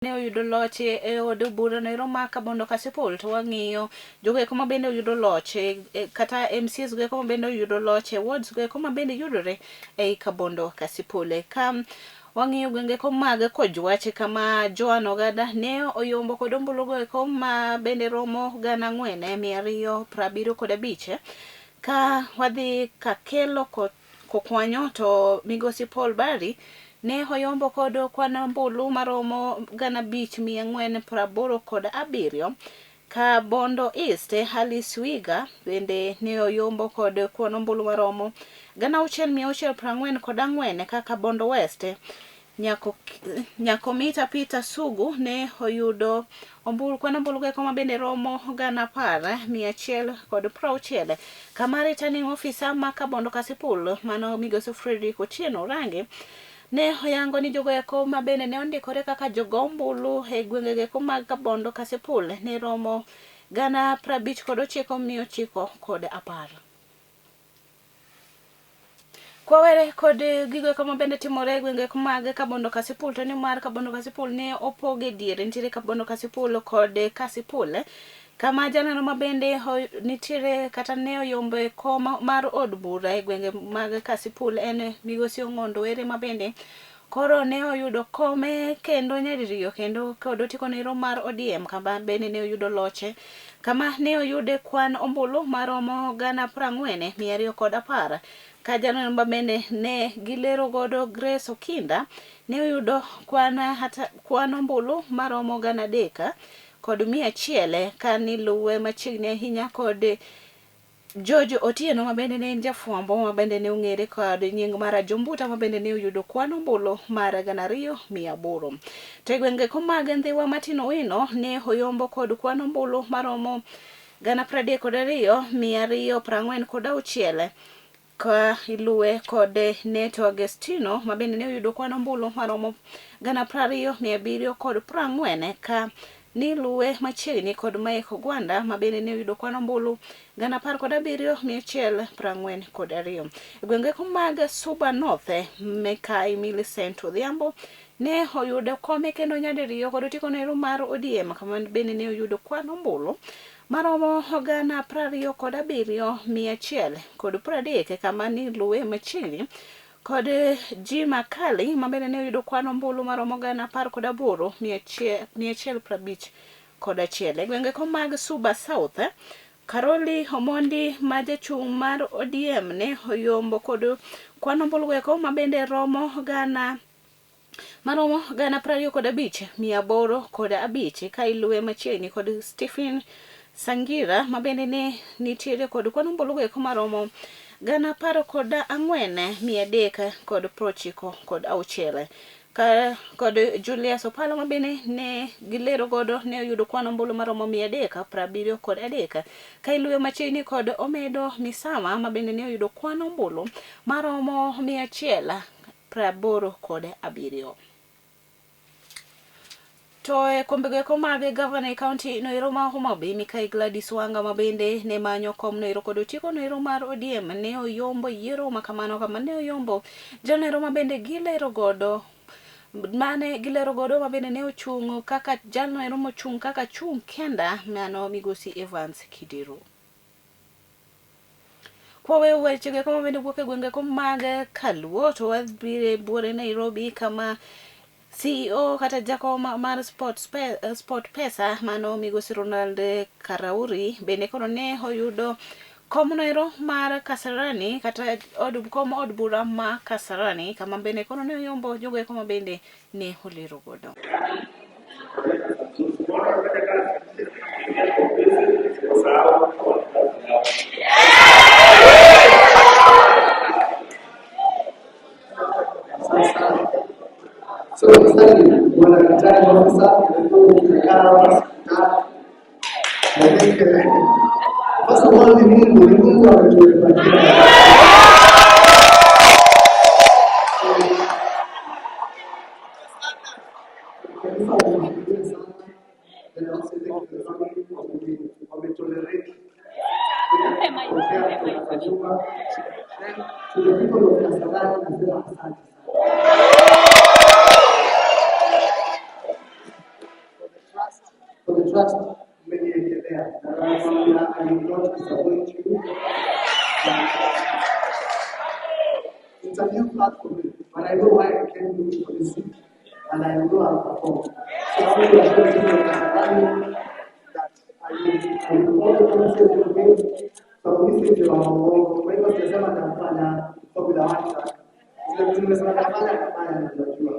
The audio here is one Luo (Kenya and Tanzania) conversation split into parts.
Ne oyudo loch e od bura noero ma Kabondo Kasipul to wang'iyo jogo eko ma bende oyudo loch e, kata MCAs go eko ma bende oyudo loch e wards go eko ma bende yudore ei Kabondo Kasipul. Ka wang'iyo gwenge eko mag Kojwache kama Joan Ogada ne oyombo kod ombulu go eko ma bende romo 4275. Ka wadhi Kakelo Kokwanyo to migosi Paul Barry ne oyombo kod kwan ombulu maromo 5487. Ka Bondo East Alice Wiga bende ne oyombo kod kwan ombulu maromo 6644, kaka Bondo West Nyakomita Peter Sugu ne oyudo ombulu kwan ombulu go ma bende romo 10160. Kama returning officer ma Kabondo Kasipul mano migosi Frederick Otieno Orange ne oyango ni jogo eko ma bende ne ondikore kaka jogo ombulu e gwenge eko mag Kabondo Kasipul ne romo 59,910. Kwawere kod gigo eko mabende timore e gwenge mag Kabondo Kasipul to nimar Kabondo Kasipul ne opog e diere, nitiere Kabondo Kasipul kod Kasipul kama janeno mabende nitiere kata ne oyombo e kom mar od bura e gwenge mag Kasipul en migosi Ong'ondo Were mabende koro ne oyudo kome kendo nyadiriyo kendo kod otiko nero mar ODM kama bende ne oyudo loche kama ne oyude kwan ombulu maromo 40,210. Ka janeno ma bende ne gilero godo Grace Okinda ne oyudo kwan hata kwan ombulu maromo 3100 ka niluwe machiegni ahinya kod George Otieno ma bende ne en jafwambo ma bende ne ong'ere kod nying mar Ajombuta ma bende ne oyudo kwan ombulu mar 2800. To e gwenge ko mag Ndhiwa Martin Owino ne oyombo kod kwan ombulu maromo 32,246 ka iluwe kod Neto Agostino ma bende ne oyudo kwan ombulu maromo 20,740 ka niluwe machiegni kod Mike Ogwanda ma bende ne oyudo kwan ombulu 17,142. E gwenge mag Suba North, Mekai Millicent Odhiambo ne oyudo kome kendo nyadiriyo kod otiko nero mar ODM kama bende ne oyudo kwan ombulu maromo 27,130 kama niluwe machiegni kod Jim Akali ma bende ne oyudo kwan ombulu maromo 18,151. E gwenge ko mag Suba South, Karoli Omondi ma jachung' mar ODM ne oyombo kod kwan ombulu eko ma bende romo gana maromo 25,805 ka iluwe machiegni kod Stephen Sangira ma bende ne nitiere kod kwan ombulu eko maromo 14,396. Ka kod Julius Opalo ma bende ne gilero godo ne oyudo kwan ombulu maromo 373 ka iluwe machiegni kod Omedo Misama ma bende ne oyudo kwan ombulu maromo 187. To e kombego eko mag gavana e kaunti noero ma Homa Bay Mikai Gladys Wanga ma bende ne manyo kom noero kod otiko noero mar ODM ne oyombo yiero ma kamano kama ne oyombo jalnoero ma bende gilero godo mane gilero godo ma bende ne ochung' kaka jalnoero mochung' kaka chung' kenda mano migosi Evans Kidero. Kwaweyo weche go eko mabende wuok e gwenge ko mag Kaluo to wadhi buore Nairobi kama CEO kata jakom mar Sport Pesa mano migosi Ronald Karauri bende koro ne oyudo komnoero mar Kasarani kata od kom od bura ma Kasarani kama bende koro ne oyombo jogo eko ma bende ne olero godo. So sasa ni bwana daktari officer, tumekaa hapa siku tatu. I think first of all ni Mungu ametupatia. Kanisa wameshikilia sana. And I also thank the family wametolerate kupokea kutoka nyuma. Then to the people of Kasarani nasema asante sana. the trust mmeniekelea. Na nakwambia I will not disappoint you. It's a new path for me, but I know why I came looking for this seat, and I know I'll perform. So I want to assure you Kasarani that I will all the promises you made, sababu mimi si mtu wa uongo. Kwa hivyo sijasema nitafanya Formula One track. Zile vitu nimesema nitafanya, nitafanya na ninajua.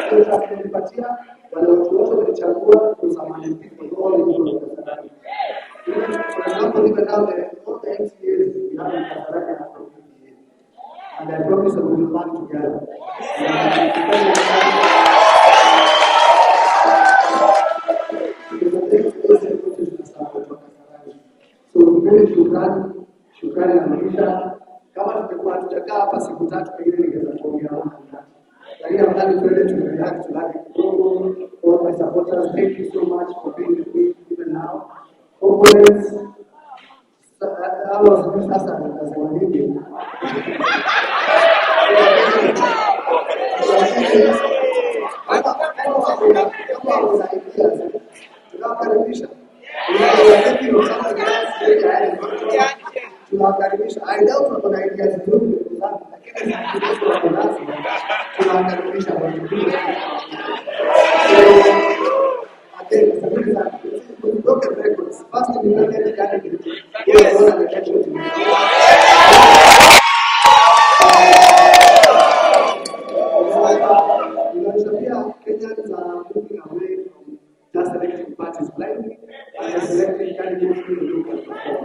So trust nilipatia, wale watu wote walichagua, those are my people, all the people of Kasarani. Even, for example, even now, all the MCAs we have in Kasarani are from UDA. And I promise that we will work together. So mimi shukrani, shukrani na maisha. Kama tungekuwa hatujakaa hapa siku 3 pengine ningeweza kuongea more than that. Lakini afadhali tuende tu react tulale kidogo. All my supporters, thank you so much for being with me even now. Opponents, hawa sijui sasa nitasema nini. Tunawakaribisha. Tunawakaribisha. I doubt wako na ideas nzuri sana, lakini sisi wako nazo. Tunawakaribisha. Again, broken records. First independent candidate. Yes. Inaonyesha pia Kenyans are moving away from just selecting parties blindly and they're selecting candidates who they look and perform.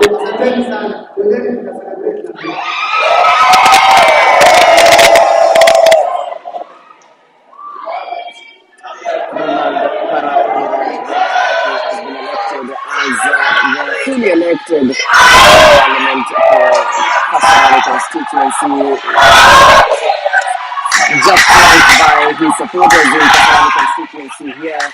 So asanteni sana. Twendeni tukacelebrate na Ronald Karauri, who has been elected as the fully elected parliament for Kasarani constituency, just flanked by his supporters in Kasarani constituency here.